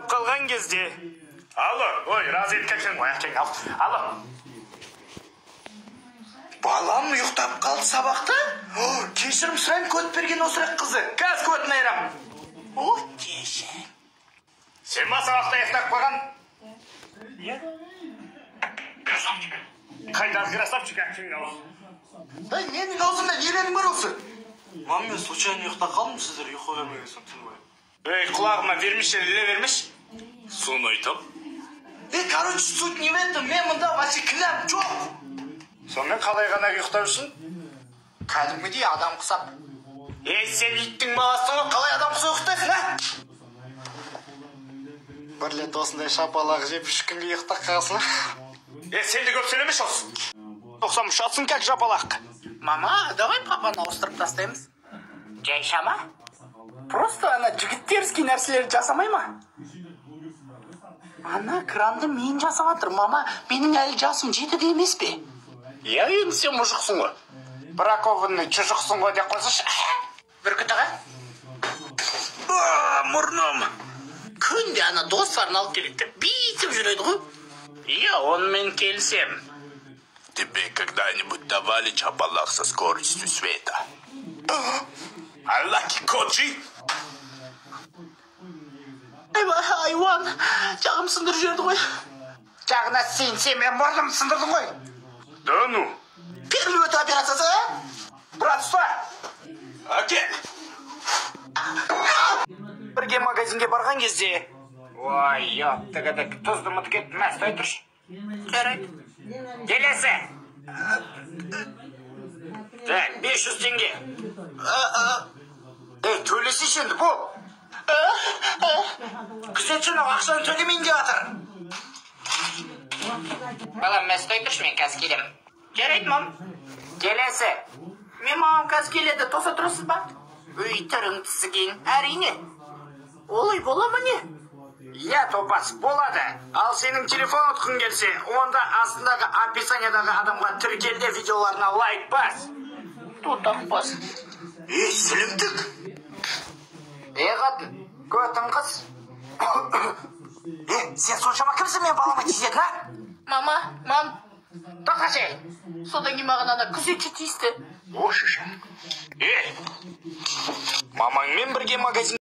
Қалған кезде. Алло, ой, розетка екен ғой, әкең ал. Алло. Балам ұйықтап қалды сабақта. О, кешірім сұраймын, көт берген осырақ қызы. Қазір көтін айырамын. О, кешір. Сен ба сабақта ұйықтап қалған? Иә. Красавчик. Қайдағы красавчик, әкең ал. Ей, менің аузымда нелерің бар осы? Мам, мен случайно ұйықтап қалдым, сіздер ұйқы бермеген соң түн бойы. Ей, құлағыма вермишель іле бермеш. Соны айтам. Ей, короче, суть не в этом, мен мұнда вообще кінәм жоқ. Сонымен қалай ғана ұйықтау үшін? Кәдімгідей адам құсап. Ей, сен иттің баласың ғой, қалай адам құсап ұйықтайсың, а? Бір рет осындай шапалақ жеп, 3 күнге ұйықтап қаласың. Ей, сен де көп сөйлемеші осы. Тоқсан ұшасың как жапалақ. Мама, давай папаны ауыстырып тастаймыз. Жайша ма? Просто ана жігіттерский нәрселерді жасамай ма? Ана кранды мен жасап жатыр, мама. Менің әлі жасым 7-де емес пе? Иә, енді сен мұжықсың ғой. Бракованный чұжықсың ғой деп қойсайшы. Бүркіт аға. Мұрным. Күнде ана достарын алып келеді де бүйтіп жүреді ғой. Иә, онымен келісемін. Тебе когда-нибудь давали чапалах со скоростью света? Аллаки коджи! Айва, айуан, жағым сындырып жіберді ғой. Жағына сен, сен мен мұрным сындырдың ғой. Да ну. Періліп өту операциясы, а? Брат, ұста. Әке! Бірге магазинге барған кезде. Ой, ёптігідік, тұзды ұмытып кеттім, мә, ұстай тұршы. Жарайды. Келесі. Так, 500 теңге. Ей, төлесейші енді, бол. Күзетші мынау ақшаны төлемейін деп жатыр. Балам, мә, ұстай тұршы, мен қазір келемін. Жарайды, мам. Келесі. Мен мамам қазір келеді, тоса тұрасыз ба? Өй, түрің түсіген, әрине. Олай бола ма не? Иә, топас, болады. Ал сенің телефон ұтқың келсе, онда астындағы описаниядағы адамға тіркел де видеоларына лайк бас. Тотақ бас. Ей, сілімтік! Ей, қатын, көтің қыз. Е, сен соншама кімсің мен балама тиісетін, а? Мама, мам. Тоқташы. Содан кейін маған ана күзетші тиісті. О, шешем. Ей, мамаңмен бірге магазин